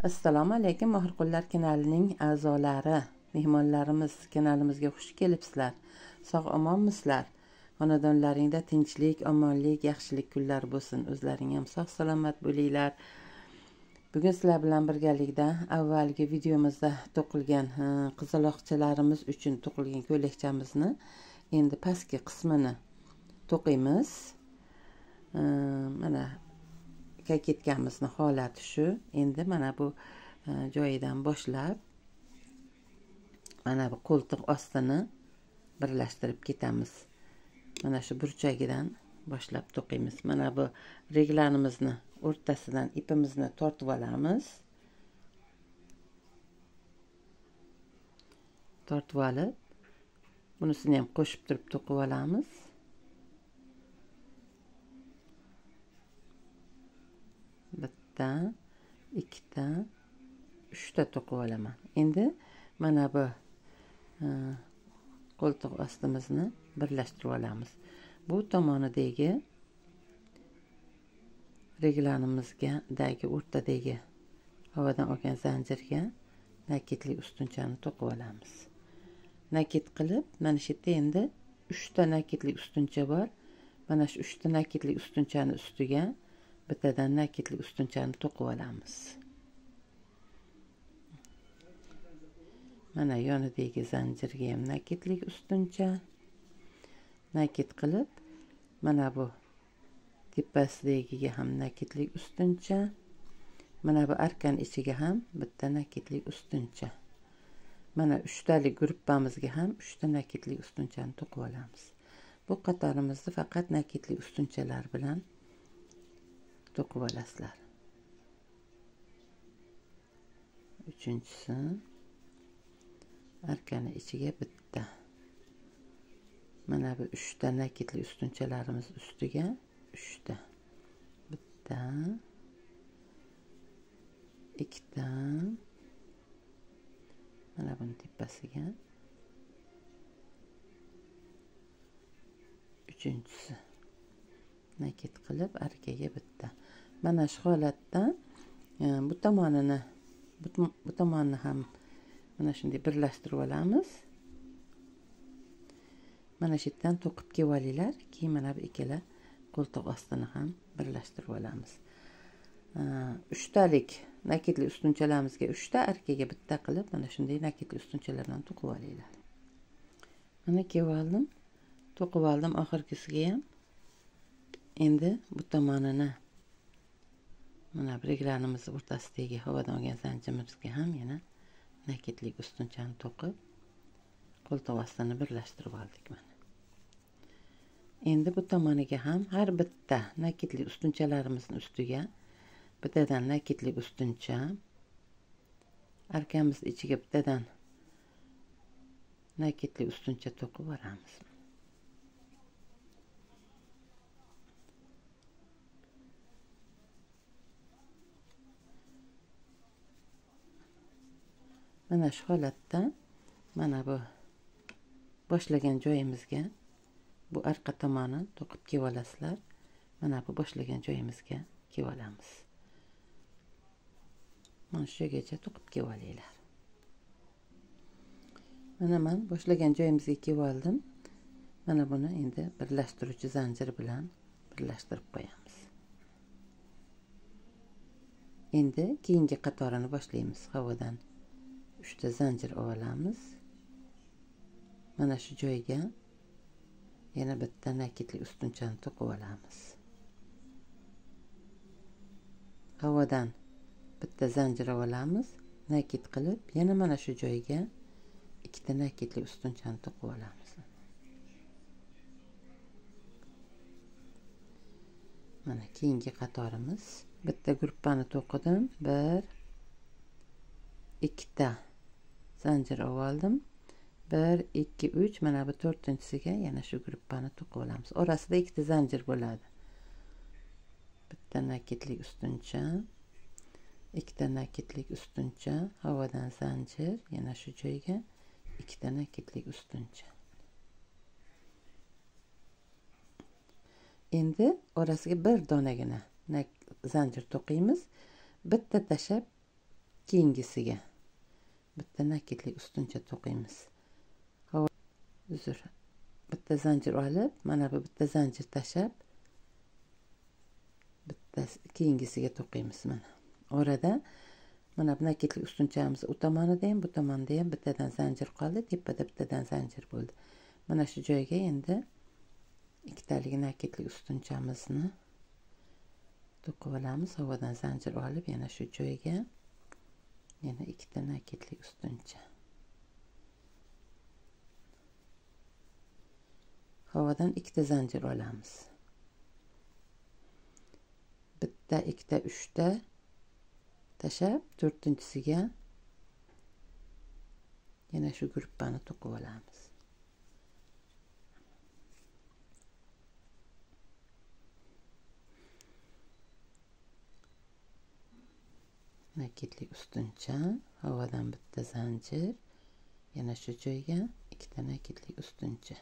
Assalomu alaykum Mohir Qo'llar kanalining a'zolari, mehmonlarimiz, kanalimizga xush kelibsizlar. Sog' omonmisizlar? Xonadonlaringda tinchlik, omonlik, yaxshilik kunlar bo'lsin. O'zlaring ham sog' salomat bo'linglar. Bugun sizlar bilan birgalikda avvalgi videomizda to'qilgan qizaloqchalarimiz uchun to'qilgan ko'ylakchamizni endi pastki qismini to'qiymiz. Mana kaketkamizning holati shu. Endi mana bu joyidan boshlab mana bu qo'ltiq ostini birlashtirib ketamiz. Mana shu burchagidan boshlab to'qiymiz. Mana bu reglanimizni o'rtasidan ipimizni tortib olamiz. Tortib olib, bunisini ham qo'shib turib to'qib olamiz. Bitta, ikkita, uchta to'qib olaman. Endi mana bu qo'ltiq ostimizni birlashtirib olamiz. Bu tomonidagi reglanimizga dagi o'rtadagi havodan olgan zanjirga nakitli ustunchani to'qib olamiz. Nakit qilib, mana shu yerda endi 3 ta nakitli ustuncha bor. Mana shu 3 ta nakitli ustunchani ustiga bittadan nakitli ustunchani to'qib olamiz. Mana yonidagi zanjirga ham nakitli ustuncha nakit qilib, mana bu tepasidagiga ham nakitli ustuncha, mana bu arkani ichiga ham bitta nakitli ustuncha. Mana uchtalik gruppamizga ham 3 ta nakitli ustunchani to'qib olamiz. Bu qatorimizni faqat nakitli ustunchalar bilan to'qib olasizlar. Uchinchisi arkani ichiga bitta. Mana bu 3 ta nakitli ustunchalarimiz ustiga 3 ta. Bitta, ikkita, mana buni tepasiga uchinchisi nakit qilib arkaga bitta. Mana shu holatda bu tomonini bu tomonni ham mana shunday birlashtirib olamiz. Mana shu yerdan to'qib kelib olinglar. Keyin mana bu ikkala qo'ltiq ostini ham birlashtirib olamiz. Uchtalik nakitli ustunchalarimizga 3 ta, arkaga bitta qilib mana shunday nakitli ustunchalardan to'qib olinglar. Mana kelib oldim, to'qib oldim oxirgisiga ham. Endi bu tomonini mana reglanimiz o'rtasidagi havodan olgan zanjirimizga ham yana nakitli ustunchani to'qib qo'ltiq ostini birlashtirib oldik mana. Endi bu tomoniga ham har bitta nakitli ustunchalarimizning ustiga bittadan nakitli ustuncha, arkamiz ichiga bittadan nakitli ustuncha to'qib boramiz. Mana shu holatda mana bu boshlagan joyimizga bu arqa tomoni to'qib kelib olasizlar. Mana bu boshlagan joyimizga kelib olamiz. Mana shu yergacha to'qib kelib olinglar. Mana men boshlagan joyimizga kelib oldim. Mana buni endi birlashtiruvchi zanjir bilan birlashtirib qo'yamiz. Endi keyingi qatorini boshlaymiz. Havodan 3 ta zanjir olamiz. Mana shu joyga yana bitta nakitli ustunchani to'qib olamiz. Havodan bitta zanjir olamiz, nakit qilib yana mana shu joyga ikkita nakitli ustunchani to'qib olamiz. Mana keyingi qatorimiz. Bitta gruppani to'qidim, 1 2 ta zanjir oldim. 1 2 3 mana bu to'rtinchisiga yana shu gruppani to'qib olamiz. Orasida ikkita zanjir bo'ladi. Bitta nakitli ustuncha, ikkita nakitli ustuncha, havodan zanjir, yana shu joyga ikkita nakitli ustuncha. Endi orasiga bir donagina zanjir to'qiymiz. Bitta tashlab Keyingisiga bitta nakitli ustuncha to'qiymiz. Uzr. Bitta zanjir olib, mana bu bitta zanjir tashlab, bitta keyingisiga to'qiymiz mana. Orada mana bu nakitli ustunchamiz u tomonida ham, bu tomonda ham bittadan zanjir qoldi, tepada bittadan zanjir bo'ldi. Mana shu joyga endi ikkitalik nakitli ustunchamizni to'qib olamiz. Havodan zanjir olib, yana shu joyga yana ikkita nakitli ustuncha. Havodan ikkita zanjir olamiz. Bitta, ikkita, uchta tashlab, to'rtinchisiga yana shu gruppani to'qib olamiz. Nakitli ustuncha, havodan bitta zanjir, yana shu joyga ikkita nakitli ustuncha.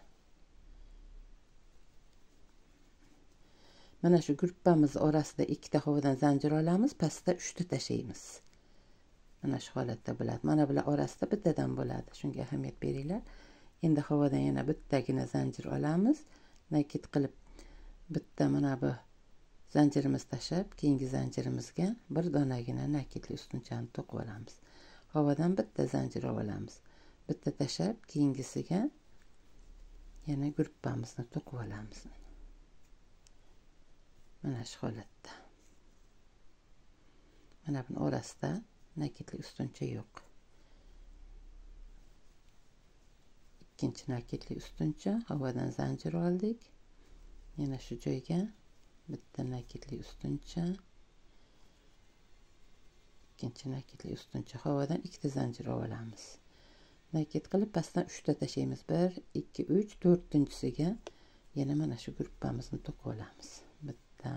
Mana shu gruppamiz orasida ikkita havodan zanjir olamiz, pastda uchta tashlaymiz. Mana shu holatda bo'ladi. Mana bular orasida bittadan bo'ladi. Shunga ahamiyat beringlar. Endi havodan yana bittagina zanjir olamiz. Nakit qilib bitta mana bu zanjirimiz tashlab, keyingi zanjirimizga bir donagina nakitli ustunchani to'qib olamiz. Havodan bitta zanjir olamiz. Bitta tashlab, keyingisiga yana gruppamizni to'qib olamiz. Mana shu holatda. Mana buning orasida nakitli ustuncha yo'q. Ikkinchi nakitli ustuncha, havodan zanjir oldik. Yana shu joyga bitta nakitli ustuncha, ikkinchi nakitli ustuncha, havodan ikkita zanjir olamiz. Nakit qilib pastdan uchta tashlaymiz. 1 2 3, to'rtinchisiga yana mana shu gruppamizni to'qib olamiz. Bitta,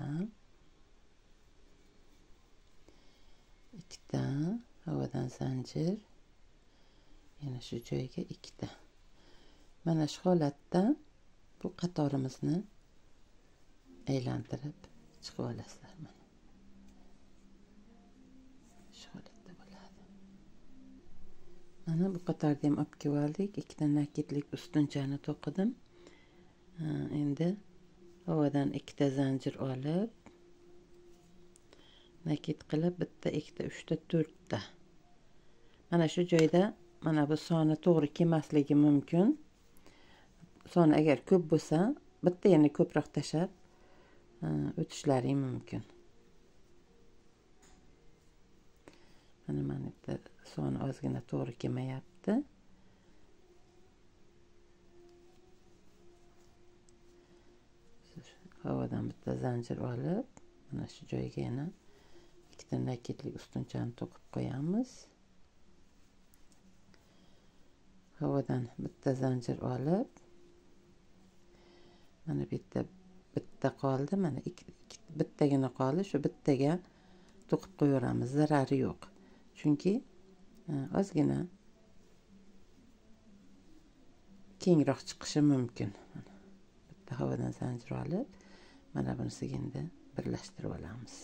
ikkita, havodan zanjir, yana shu joyga ikkita. Mana shu holatda bu qatorimizni aylantirib chiqib olasizlar. Mana shu holatda bo'ladi. Mana bu qatorni ham olib kelib oldik. Ikkita nakitlik ustunchani to'qidim. Endi havodan ikkita zanjir olib, nakit qilib bitta, ikkita, uchta, to'rtta. Mana shu joyda mana bu soni to'g'ri kelmasligi mumkin. Son agar ko'p bo'lsa, bitta yana ko'proq tashlab o'tishlaring mumkin. Mana bitta soni ozgina to'g'ri kelmayapti. Havodan bitta zanjir olib, mana shu joyga yana ikkita nakitli ustunchani to'qib qo'yamiz. Havodan bitta zanjir olib, mana bitta qoldi, mana bittagina qoldi, shu bittaga to'qib qo'yaveramiz, zarari yo'q. Chunki ozgina kengroq chiqishi mumkin. Bitta havodan zanjir olib, mana bunisiga endi birlashtirib olamiz.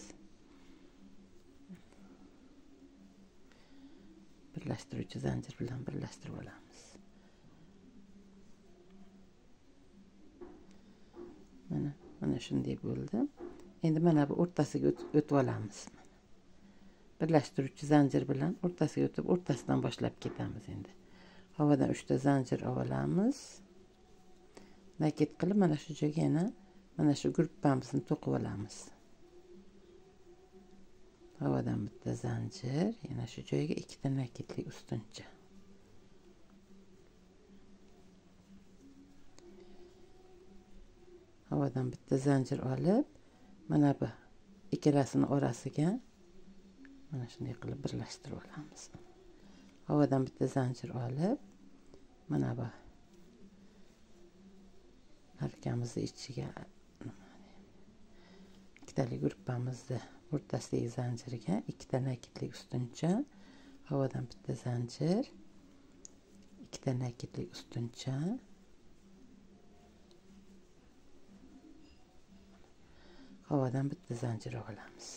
Birlashtiruvchi zanjir bilan birlashtirib olamiz. Mana shunday bo'ldi. Endi mana bu o'rtasiga o'tib olamiz. Birlashtiruvchi zanjir bilan o'rtasiga o'tib, o'rtasidan boshlab ketamiz endi. Havodan 3 ta zanjir olamiz. Nakit qilib mana shu joyga yana mana shu gruppamizni to'qib olamiz. Havodan bitta zanjir, yana shu joyga ikkita nakitli ustuncha. Havodan bitta zanjir olib, mana bu ikkalasini orasiga mana shunday qilib birlashtirib olamiz. Havodan bitta zanjir olib, mana bu arkamizni ichiga ikkitalik gruppamizni o'rtasidagi zanjirga ikkita nakitli ustuncha, havodan bitta zanjir, ikkita nakitli ustuncha, havodan bitta zanjir olamiz.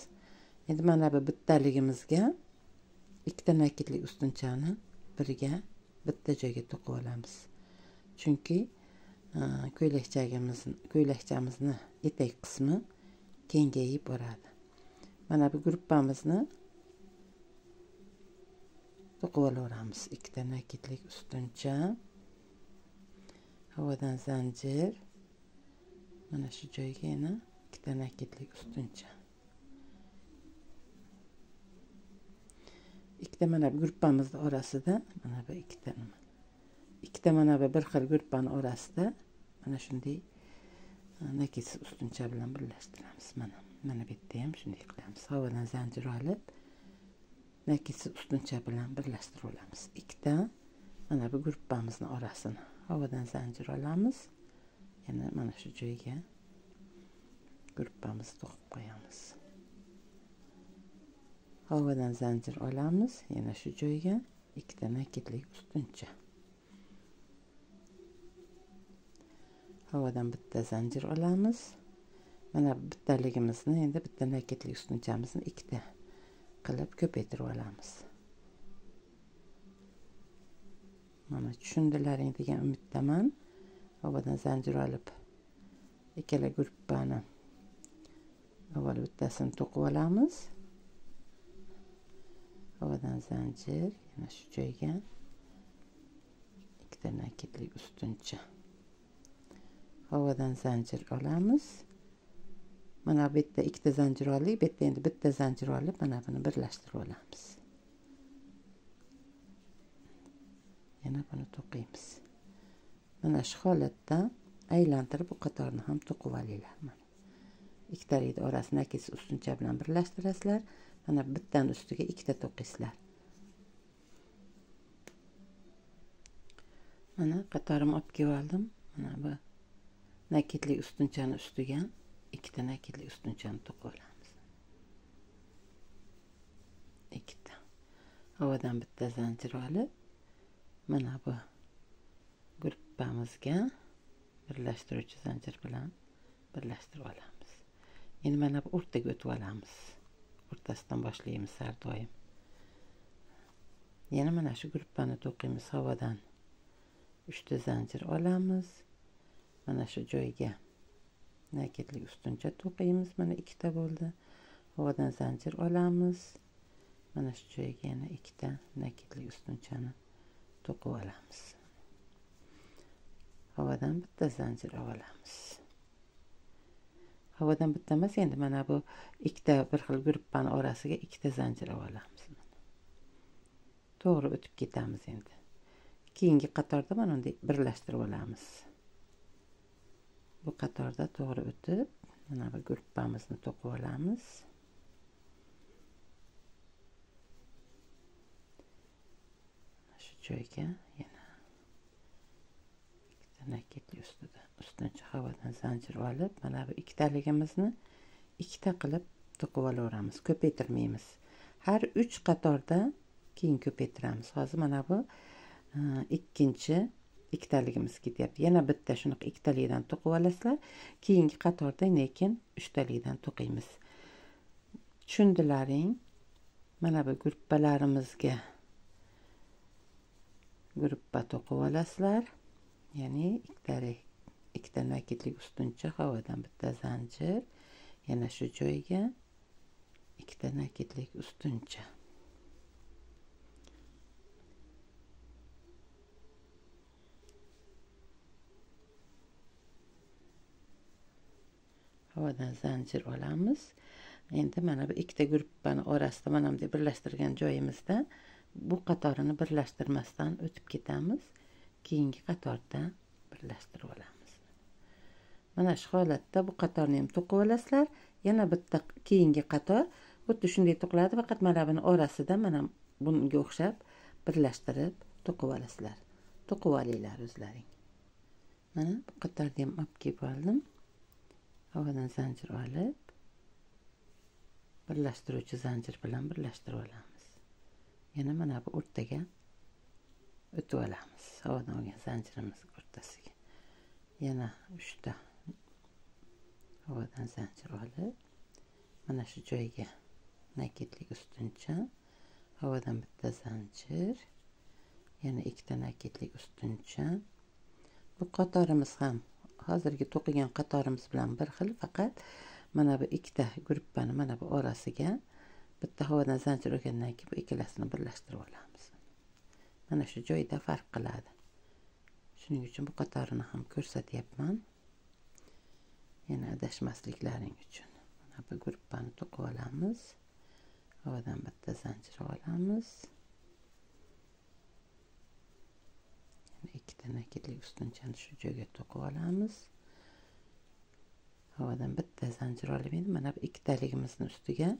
Endi mana bu bittaligimizga Ikkita nakitli ustunchani birga bitta joyga to'qib olamiz. Chunki ko'ylakchamizni etak qismi kengayib boradi. Mana bu gruppamizni to'qib olaveramiz. Ikkita nakitlik ustuncha, havodan zanjir, mana shu joyga yana ikkita nakitlik ustuncha. Ikkita mana bu gruppamizni orasida mana bu ikkita nima? Ikkita mana bu bir xil gruppani orasida mana shunday nakitsiz ustuncha bilan birlashtiramiz. Mana bu yerda ham shunday qilamiz. Havodan zanjir olib nakitsiz ustuncha bilan birlashtirib olamiz. Ikkita mana bu gruppamizni orasini havodan zanjir olamiz. Yana mana shu joyga gruppamizni to'qib qo'yamiz. Havodan zanjir olamiz, yana shu joyga ikkita nakitlik ustuncha. Havodan bitta zanjir olamiz. Mana bittaligimizni endi bitta nakitlik ustunchamizni ikkita qilib ko'paytirib olamiz. Mana tushundilaring degan umiddaman. Havodan zanjir olib ikkala gruppani avval bittasini to'qib olamiz. Havodan zanjir, yana shu joyga ikkita nakitlik ustuncha. Havodan zanjir olamiz. Mana bu yerda ikkita zanjir oldik, bu yerda endi bitta zanjir olib, mana buni birlashtirib olamiz. Yana buni to'qiymiz. Mana shu holatda aylantirib bu qatorni ham to'qib olinglar. Mana ikkitalikni orasini nakitsiz ustuncha bilan birlashtirasizlar. Mana bittani ustiga ikkita to'qiysizlar. Mana qatorimni olib kelib oldim. Mana bu nakitli ustunchani ustiga ikkita nakitli ustunchani to'qib olamiz. Ikkita. Havodan bitta zanjir olib, mana bu gruppamizga birlashtiruvchi zanjir bilan birlashtirib olamiz. Endi mana bu o'rtaga o'tib olamiz. O'rtasidan boshlaymiz har doim. Yana mana shu gruppani to'qiymiz. Havodan 3 ta zanjir olamiz. Mana shu joyga nakitli ustuncha to'qiymiz. Mana ikkita bo'ldi. Havodan zanjir olamiz. Mana shu joyga yana ikkita nakitli ustunchani to'qib olamiz. Havodan bitta zanjir olamiz. Havodan bitta emas, endi mana bu ikkita bir xil gruppani orasiga ikkita zanjir olamiz. To'g'ri o'tib ketamiz endi. Keyingi qatorda mana bunday birlashtirib olamiz. Bu qatorda to'g'ri o'tib, mana bu gruppamizni to'qib olamiz. Shu joyga yana ikkita nakitli ustida ustuncha havodan zanjir olib, mana bu ikkitaligimizni ikkita qilib to'qib olaveramiz, ko'paytirmaymiz. Har 3 qatorda keyin ko'paytiramiz. Hozir mana bu ikkinchi ikkitaligimiz ketyapti. Yana bitta shunaqa ikkitalikdan to'qib olasizlar. Keyingi qatorda lekin uchtalikdan to'qiymiz. Tushundilaring? Mana bu gruppalarimizga gruppa to'qib olasizlar. Ya'ni ikkita nakitlik ustuncha, havodan bitta zanjir, yana shu joyga ikkita nakitlik ustuncha. Havodan zanjir olamiz. Endi mana bu ikkita gruppani orasida mana bunday birlashtirgan joyimizda bu qatorini birlashtirmasdan o'tib ketamiz. Keyingi qatorda birlashtirib olamiz. Mana shu holatda bu qatorni ham to'qib olasizlar. Yana bitta keyingi qator xuddi shunday to'qiladi, faqat mana buni orasida mana bunga o'xshab birlashtirib to'qib olasizlar. To'qib olinglar o'zlaring. Mana bu qatorni ham olib kelib oldim. Havodan zanjir olib, birlashtiruvchi zanjir bilan birlashtirib olamiz. Yana mana bu o'rtaga o'tib olamiz. Havodan olgan zanjirimiz o'rtasiga. Yana 3 ta havodan zanjir olib, mana shu joyga nakitlik ustuncha, Havodan bitta zanjir, yana ikkita nakitlik ustuncha. Bu qatorimiz ham hozirgi to'qigan qatorimiz bilan bir xil, faqat mana bu ikkita gruppani mana bu orasiga bitta havodan zanjir olgandan keyin bu ikkalasini birlashtirib olamiz. Mana shu joyda farq qiladi. Shuning uchun bu qatorini ham ko'rsatyapman. Yana adashmasliklaring uchun. Mana bu gruppani to'qib olamiz. Havodan bitta zanjir olamiz. Yana ikkita nakitlik ustunchani shu joyga to'qib olamiz. Havodan bitta zanjir olib, endi mana bu ikkitaligimizni ustiga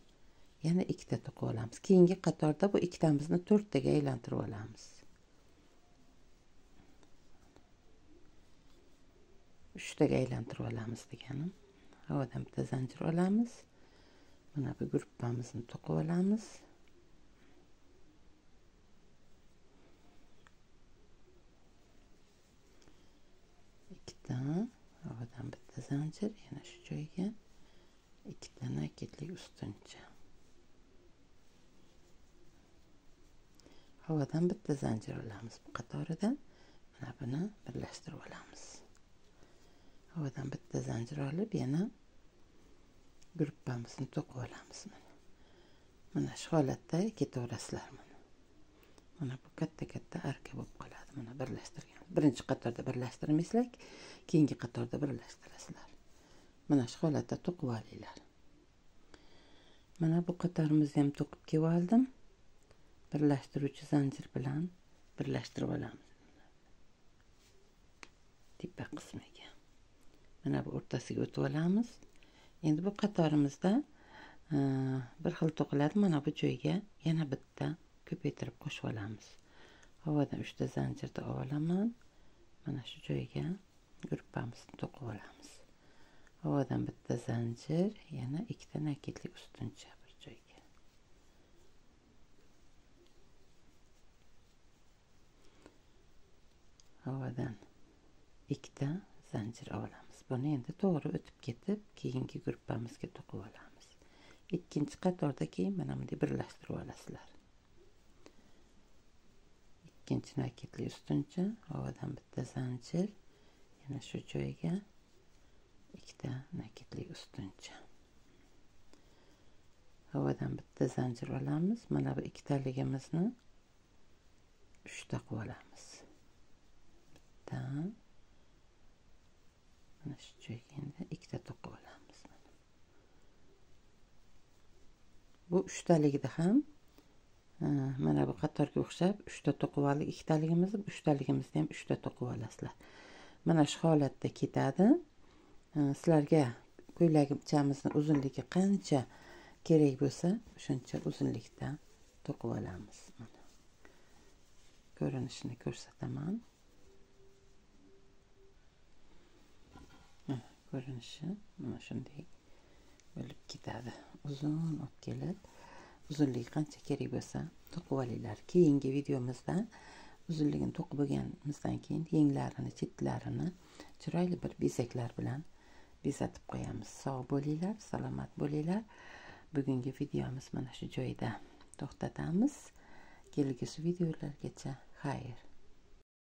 yana ikkita to'qib olamiz. Keyingi qatorda bu ikkitamizni to'rttaga aylantirib olamiz. Uchtaga aylantirib olamiz deganim. Havodan bitta zanjir olamiz. Mana bu gruppamizni to'qib olamiz. Ikkita havodan bitta zanjir, yana shu joyga ikkita nakitlik ustuncha. Havodan bitta zanjir olamiz bu qatoridan. Mana buni birlashtirib olamiz. Havodan bitta zanjir olib, yana gruppamizni to'qib olamiz mana. Mana shu holatda ketaverasizlar mana. Mana bu katta-katta arka bo'lib qoladi. Mana birlashtirgan. Birinchi qatorda birlashtirmaysizlar, keyingi qatorda birlashtirasizlar. Mana shu holatda to'qib olinglar. Mana bu qatorimizni ham to'qib kelib oldim. Birlashtiruvchi zanjir bilan birlashtirib olamiz. Tepa qismiga. Mana bu o'rtasiga o'tib olamiz. Endi bu qatorimizda bir xil to'qiladi. Mana bu joyga yana bitta ko'paytirib qo'shib olamiz. Havodan 3 ta zanjirda olaman. Mana shu joyga gruppamizni to'qib olamiz. Havodan bitta zanjir, yana ikkita nakitlik ustuncha bir joyga. Havodan ikkita zanjir olamiz. Buni endi to'g'ri o'tib ketib, keyingi gruppamizga to'qib olamiz. Ikkinchi qatorda keyin mana bunday birlashtirib olasizlar. Ikkinchi nakitli ustuncha, havodan bitta zanjir, yana shu joyga ikkita nakitli ustuncha. Havodan bitta zanjir olamiz. Mana bu ikkitaligimizni uchta qilib olamiz. Bitta, mana shu joyga endi ikkita to'qib olamiz. Bu uchtaligida ham mana bu qatorga o'xshab uchta to'qib oldik ikkitaligimizni, uchtaligimizni ham uchta to'qib olasizlar. Mana shu holatda ketadi. Sizlarga ko'ylakchamizni uzunligi qancha kerak bo'lsa, shuncha uzunlikda to'qib olamiz. Mana ko'rinishini ko'rsataman. Ko'rinishi mana shunday bo'lib ketadi. Uzun olib kelib, uzunligi qancha kerak bo'lsa to'qib olinglar. Keyingi videomizda uzunligini to'qib bo'lganimizdan keyin yenglarini, chetlarini chiroyli bir bezaklar bilan bezatib qo'yamiz. Sog' bo'linglar, salomat bo'linglar. Bugungi videomiz mana shu joyda to'xtatamiz. Kelgusi videolargacha xayr.